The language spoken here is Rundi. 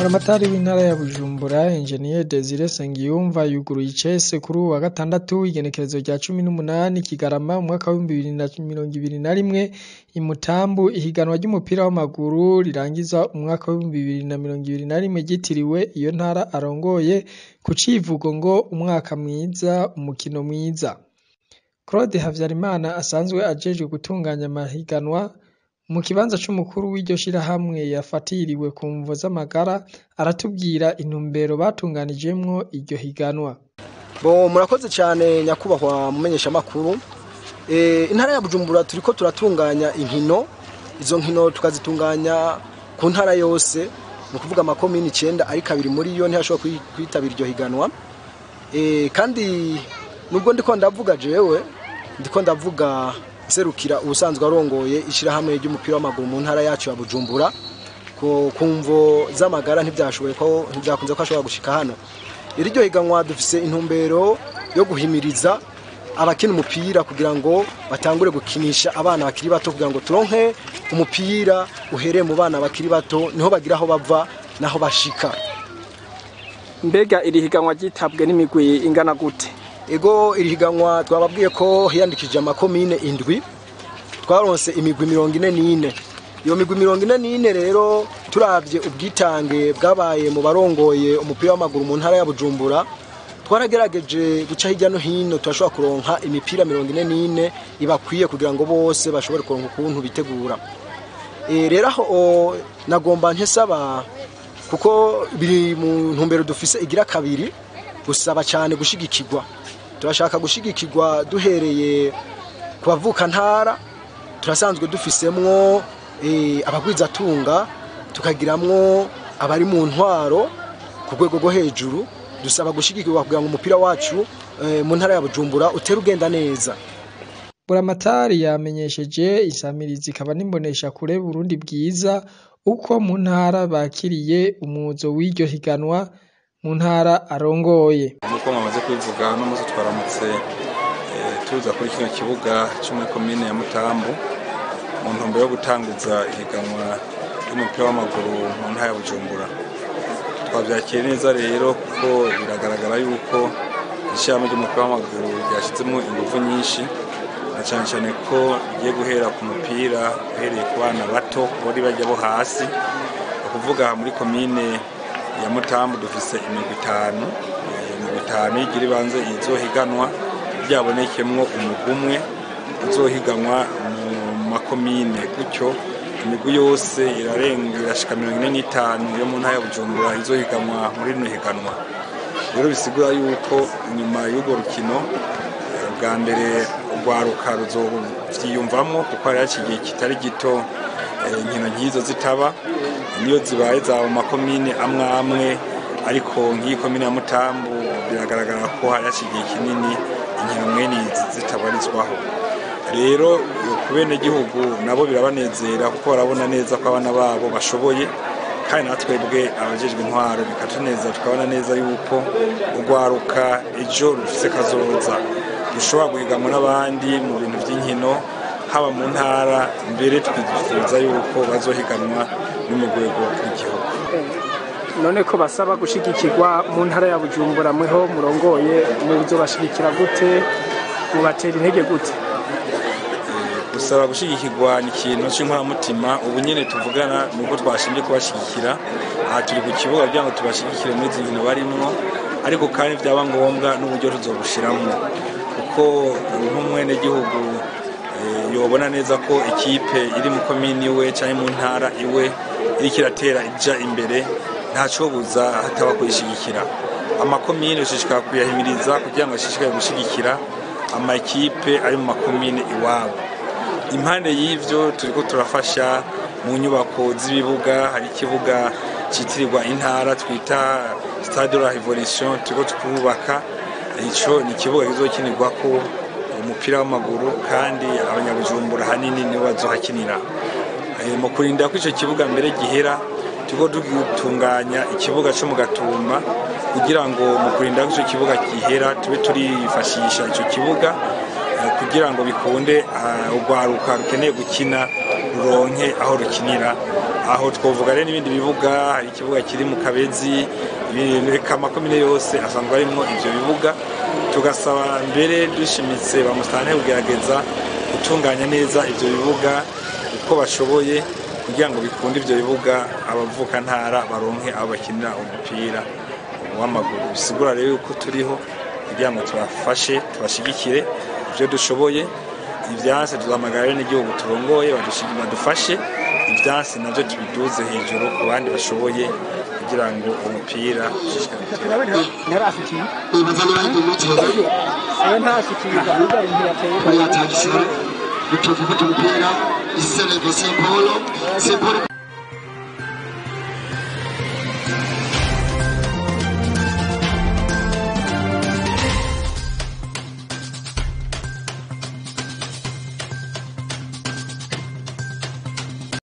Buramatari w'intara ya Bujumbura Engineer Desire Nsengiyumva yuguruye icese kuri uwu wa gatandatu, igenekerezo rya 18 Kigarama umwaka w'2021, i Mutambu, ihiganwa ry'umupira w'amaguru rirangiza umwaka w'2021 ryitiriwe iyo ntara arongoye, ku civugo ngo "Umwaka mwiza, umukino mwiza". Claude Havyarimana asanzwe ajejwe gutunganya amahiganwa mu kibanza c'umukuru w'iryo shirahamwe yafatiriwe ku mvo z'amagara, aratubwira intumbero batunganijemwo iryo higanwa. Bo, murakoze cyane, nyakubahwa mumenyeshamakuru. Intara ya Bujumbura turiko turatunganya inkino. Izo nkino tukazitunganya ku ntara yose, ni ukuvuga amakomini 9, ariko abiri muri yo ntiyashobora kwitabira iryo higanwa. Kandi nubwo ndiko ndavuga jewe, ndiko ndavuga serukira ubusanzwe arongoye ishyirahamwe ry'umupira w'amaguru mu ntara yacu ya Bujumbura. Ku mvo z'amagara ntibyashoboye ko, ntibyakunze ko ashobora gushika hano. Rero iryo higanwa dufise intumbero yo guhimiriza abakina umupira kugira ngo batangure gukinisha abana bakiri bato, kugira ngo turonke umupira uhereye mu bana bakiri bato, niho bagira aho bava naho bashika. Mbega iri higanwa ryitabwe n'imigwi ingana gute? Ego, iri higanwa twababwiye ko hiyandikishije amakomine 7, twaronse imigwi 44. Iyo migwi 44 rero, turabye ubwitange bwabaye mu barongoye umupira w'amaguru mu ntara ya Bujumbura, twaragerageje guca hirya no hino, turashobora kuronka imipira 44 ibakwiye kugira ngo bose bashobore kuronka ukuntu bitegura. Rero aho nagomba nkesaba, kuko biri mu ntumbero dufise igira kabiri, gusaba cyane gushigikirwa. Turashaka gushigikirwa duhereye ku bavuka ntara. Turasanzwe dufisemwo abagwizatunga, tukagiramwo abari mu ntwaro ku rwego rwo hejuru. Dusaba gushigikirwa kugira ngo umupira wacu mu ntara ya Bujumbura utere ugenda neza. Buramatari yamenyesheje insamirizi ikaba n'imbonesha kure Burundi Bwiza uko mu ntara bakiriye umuzo w'iryo higanwa mu ntara arongoye. Nk'uko mwamaze kubivuga, uno munsi twaramutse tuza kuri kino kibuga cyo muri komine ya Mutambu mu ntumbero yo gutanguza ihiganwa ry'umupira w'amaguru mu ntara ya Bujumbura. Twabyakiriye neza rero, kuko biragaragara yuko ishyirahamwe ry'umupira w'amaguru ryashyizemo ingufu nyinshi, na cyane cyane ko rigiye guhera ku mupira uhereye ku bana bato bari bajya bo hasi. Ni ukuvuga muri komine ya Mutambu dufise imigwi 5, imigwi 5 igira ibanze izohiganwa, ryabonekemwo umugwi umwe uzohiganwa mu makomine. Gutyo imigwi yose irarenga, irashika 45 yo mu ntara ya Bujumbura izohiganwa muri rino higanwa. Rero bisigura yuko inyuma y'urwo rukino bwa mbere urwaruka ruzovyiyumvamwo, kuko hari haciye igihe kitari gito inkino nk'izo zitaba. Niyo zibaye zaba mu makomine amwe amwe, ariko nk'iyi komine ya Mutambu biragaragara ko hari haciye igihe kinini inkino mwene izi zitabarizwaho. Rero ku benegihugu nabo birabanezera, kuko barabona neza ko abana babo bashoboye, kandi natwebwe abajejwe intwaro bikatuneza, tukabona neza yuko urwaruka ejo rufise kazoza, rushobora guhiganwa n'abandi mu bintu by'inkino, haba mu ntara, mbere twifuza yuko bazohiganwa no mu rwego rw'igihugu. None ko basaba gushigikirwa mu ntara ya Bujumbura, mweho murongoye muzobashigikira gute, mubatera intege gute? Gusaba gushigikirwa ni ikintu c'inkoramutima. Ubu nyene tuvugana nuko twashimye kubashigikira. Aha turi ku kibuga kugira ngo tubashigikire muri izi nkino barimwo, ariko kandi vyaba ngombwa n'uburyo tuzobushiramwo, kuko nk'umwenegihugu yobona neza ko ikipe iri mu komini iwe canke mu ntara iwe iriko iratera ija imbere, ntacobuza hataba kuyishigikira. Amakomine ushishikara kuyahimiriza kugira ngo ashishikare gushigikira amakipe ari mu makomine iwabo. Impande y'ivyo, turiko turafasha mu nyubako z'ibibuga. Hari ikibuga citirirwa intara twita Stade de la Révolution turiko twubaka. Ico ni ikibuga kizokinirwako umupira w'amaguru, kandi abanyabujumbura hanini nibo bazohakinira. Mu kurinda ko ico kibuga mbere gihera, turiko dutunganya ikibuga co mu Gatumba, kugira ngo mu kurinda ko ico kibuga gihera tube turifashisha ico kibuga, kugira ngo bikunde urwaruka rukeneye gukina ruronke aho rukinira. Aho twovuga rero n'ibindi bibuga, hari ikibuga kiri mu Kabezi, reka amakomine yose asanzwe arimwo ivyo bibuga. Tugasaba mbere dushimitse ba musitanteri kugerageza gutunganya neza ivyo bibuga uko bashoboye, kugira ngo bikunde ivyo bibuga abavukantara baronke aho bakinira umupira w'amaguru. Bisigura rero yuko turiho kugira ngo tubafashe, tubashigikire ivyo dushoboye. Ivyanse tuzahamagara rero n'igihugu turongoye badufashe, ivyanse navyo tubiduze hejuru ku bandi bashoboye, kugira ngo umupira ushishikare. Gufata umupira.